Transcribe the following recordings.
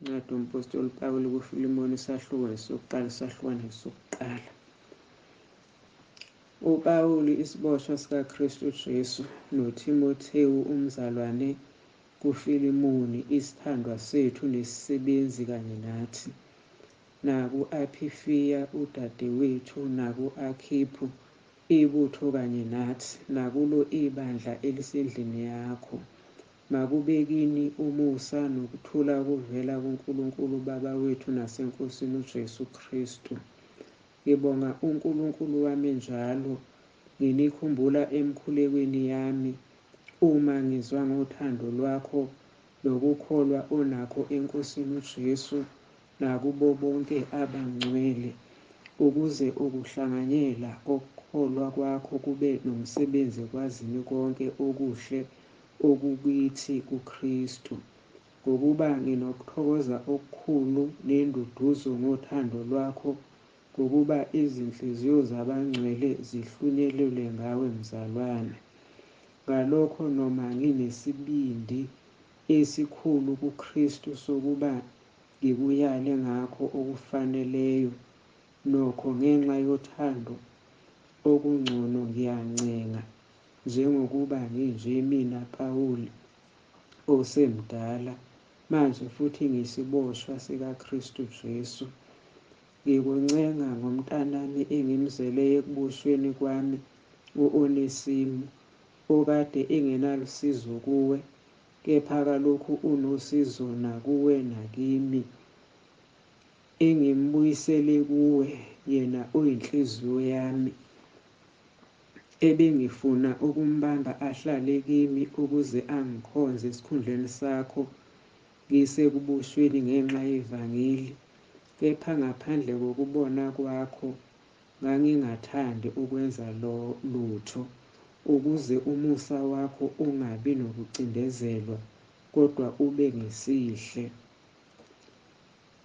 Incwadi yoMpostoli Pawulu kuFilimoni, isahluko sokuqala, isahlukwane sokuqala. UPawulu, isiboshwa sikaKristu Jesu, noThimothewu umzalwane kuFilimoni, isithandwa sethu nesisebenzi kanye nathi, naku-Aphifiya udadewethu, naku-Akhiphu ibutho kanye nathi, nakulo ibandla elisendlini yakho. Makube kini umusa nokuthula kuvela kuNkulunkulu uBaba wethu naseNkosini uJesu Kristu. Ngibonga uNkulunkulu wami njalo, nginikhumbula emikhulekweni yami, uma ngizwa ngothando lwakho nokukholwa onakho eNkosini uJesu nakubo bonke abangcwele, ukuze ukuhlanganyela kokukholwa kwakho kube nomsebenzi ekwazini konke okuhle okukithi kuKristu. Ngokuba nginokuthokoza okukhulu nenduduzo ngothando lwakho, ngokuba izinhliziyo zabangcwele zihlunyelelwe ngawe, mzalwane. Ngalokho noma nginesibindi esikhulu kuKristu sokuba ngikuyale ngakho okufaneleyo, nokho ngenxa yothando okungcono ngiyancenga, njengokuba nginje mina Pawuli osemdala, manje futhi ngisiboshwa sikaKristu Jesu. Ngikuncenga ngomntanami engimzele ekuboshweni kwami, u-Onesimu, okade engenalusizo kuwe, kepha kalokhu unosizo nakuwe nakimi, engimbuyisele kuwe, yena oyinhliziyo yami, ebengifuna ukumbamba ahlale kimi ukuze angikhonze esikhundleni sakho ngisekuboshweni ngenxa yevangeli. Kepha ngaphandle kokubona kwakho ngangingathandi ukwenza lutho, ukuze umusa wakho ungabi nokucindezelwa, kodwa ube ngesihle.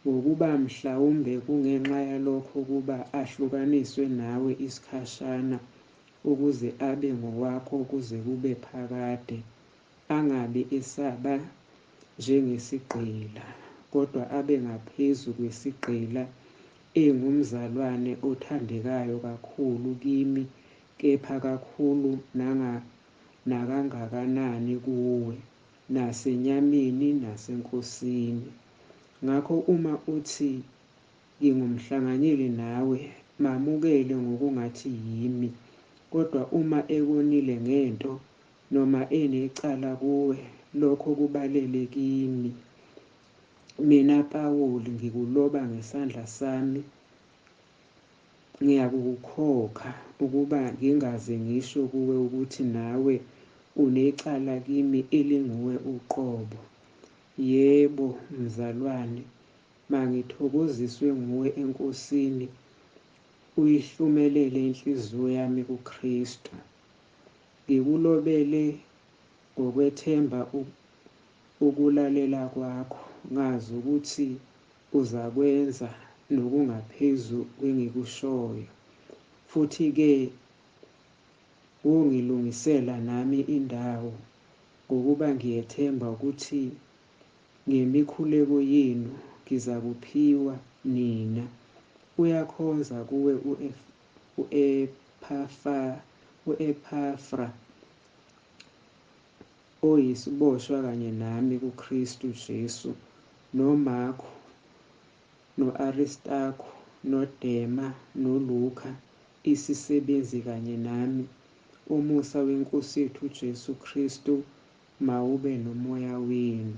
Ngokuba mhlawumbe kungenxa yalokho ukuba ahlukaniswe nawe isikhashana, ukuze abe ngowakho kuze kube phakade, angabi esaba njengesigqila, kodwa abe ngaphezu kwesigqila, engumzalwane othandekayo kakhulu kimi, kepha kakhulu nakangakanani kuwe, nasenyameni naseNkosini. Ngakho uma uthi ngingumhlanganyeli nawe, mamukele ngokungathi yimi. Kodwa uma ekonile ngento, noma enecala kuwe, lokho kubalele kimi. Mina Pawuli ngikuloba ngesandla sami, ngiyakukukhokha, ukuba ngingaze ngisho kuwe ukuthi nawe unecala kimi elinguwe uqobo. Yebo, mzalwane, mangithokoziswe nguwe eNkosini, uyihlumelele inhliziyo yami kuKristu. Ngikulobele ngokwethemba ukulalela kwakho, ngazi ukuthi uzakwenza nokungaphezu kwengikushoyo. Futhi-ke wongilungisela nami indawo, ngokuba ngiyethemba ukuthi ngemikhuleko yenu ngizakuphiwa nina. Uyakhonza kuwe u-Ephafra, oyisiboshwa kanye nami kuKristu Jesu, noMarko, no-Aristarku, noDema, noLuka, isisebenzi kanye nami. Umusa weNkosi yethu uJesu Kristu mawube nomoya wenu.